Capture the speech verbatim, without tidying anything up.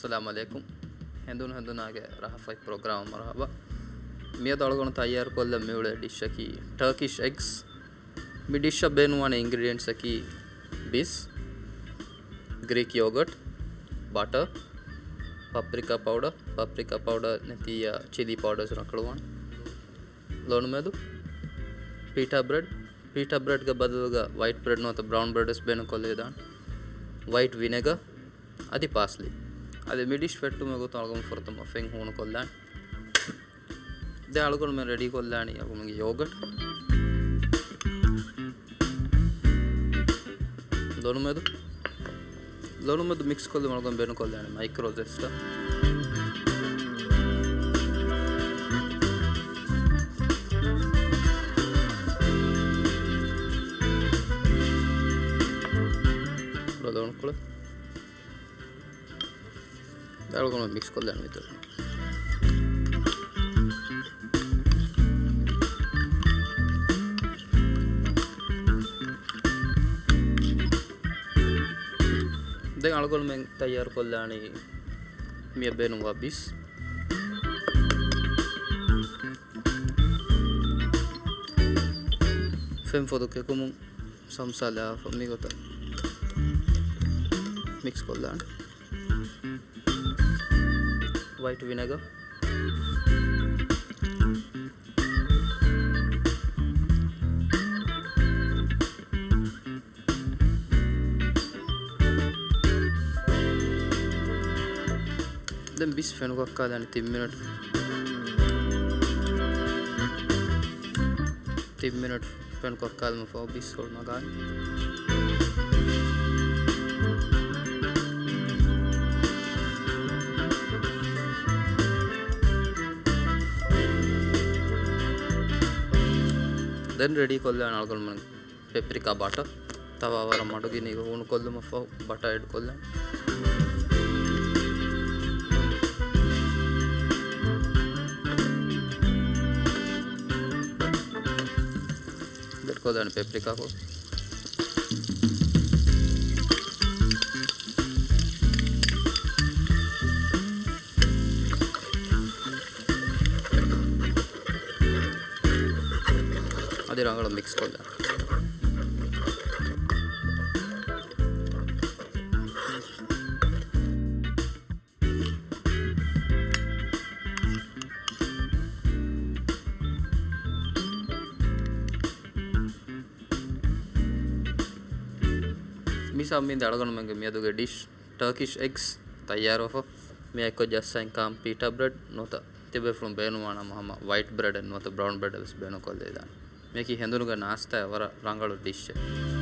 އައްސަލާމު ޢަލައިކުމް. ހެނދުނު ހެނދުނާގެ ރަހަފަތް ޕްރޮގްރާމަށް މަރުޙަބާ. މިއަދު އަޅުގަނޑު ތައްޔާރުކޮށްލަން މިއުޅޭ ޑިޝަކީ ޓަރކިޝް އެގްސް. މި ޑިޝަށް ބޭނުންވާނެ އިންގްރީޑިއެންޓްސްއަކީ ބިސް، ގްރީކް ޔޯގަޓް، ބަޓަ، ޕަޕްރިކާ ޕައުޑަ، ޕަޕްރިކާ ޕައުޑަ ނެތިއްޔާ ޗިލީ ޕައުޑަސް ރަނގަޅުވާނެ، ލޮނުމެދު، ޕީޓާ ބްރެޑް، ޕީޓާ ބްރެޑްގެ ބަދަލުގަ ވައިޓް ބްރެޑް ނުވަތަ ބްރައުން ބްރެޑްވެސް ބޭނުންކޮށްލެވިދާނެ، ވައިޓް ވިނެގަ، އަދި ޕާސްލީ. އަދި މި ޑިޝް ފެއްޓުމުގެ ގޮތުން އަޅުގަނޑު ފުރަތަމަ ފެން ހޫނުކޮށްލާނެ. ދެން އަޅުގަނޑުމެން ރެޑީ ކޮށްލާނީ އަޅުގަނޑުމެންގެ ޔޯގަޓް. ލޮނުމެދު. ލޮނުމެދު މިކްސް ކޮށްލަމުން އަޅުގަނޑު ބޭނުންކޮށްލާނީ މައިކްރޯ ޒެސްޓަ. ލޮނުކޮޅެއް. އަޅުގަނޑު މިކްސް ކޮށްލާނެ މިތަނުން. ދެން އަޅުގަނޑުމެން ތައްޔާރު ކޮށްލާނީ މިއަށް ބޭނުންވާ ބިސް. ފެން ފޮދު ކެކުމުން ސަމްސާލާފަ މިގޮތަށް މިކްސް ކޮށްލާނެ. ވައިޓް ވިނެގަ. ދެން ބިސް ފެނުކައްކާލަނީ ތިން މިނެޓް. ތިން މިނެޓް ފެނުކައްކާލުމަށްފަހު ބިސް ހޮޅުމަގާނެ. ދެން ރެޑީ ކޮށްލާނެ އަޅުގަނޑުމެން ޕެޕްރިކާ ބަޓަ. ތަވާ ވަރަށް މަޑު ގިނައިގަ ހޫނުކޮށްލުމަށްފަހު ބަޓަ އެޑް ކޮށްލާނެ. އެޑް ކޮށްލާނެ ޕެޕްރިކާ ކޮޅު. އަދި ރަނގަޅަށް މިކްސް ކޮށްލާ. މި ސަމްމީން އަޅުގަނޑުމެންގެ މިއަދުގެ ޑިޝް ޓަރކިޝް އެގްސް ތައްޔާރުވެފަ. މިއާއެއްކޮށް ޖައްސައިން ކާން ޕީޓާ ބްރެޑް ނުވަތަ ތިބޭފުޅުން ބޭނުންވާނަމަ ހަމަ ވައިޓް ބްރެޑެއް ނުވަތަ ބްރައުން ބްރެޑެއް ވެސް ބޭނުންކޮށްލެވިދާނެ. މިއަކީ ހެނދުނުގެ ނާސްތާއަށް ވަރަށް ރަނގަޅު ޑިޝެއް.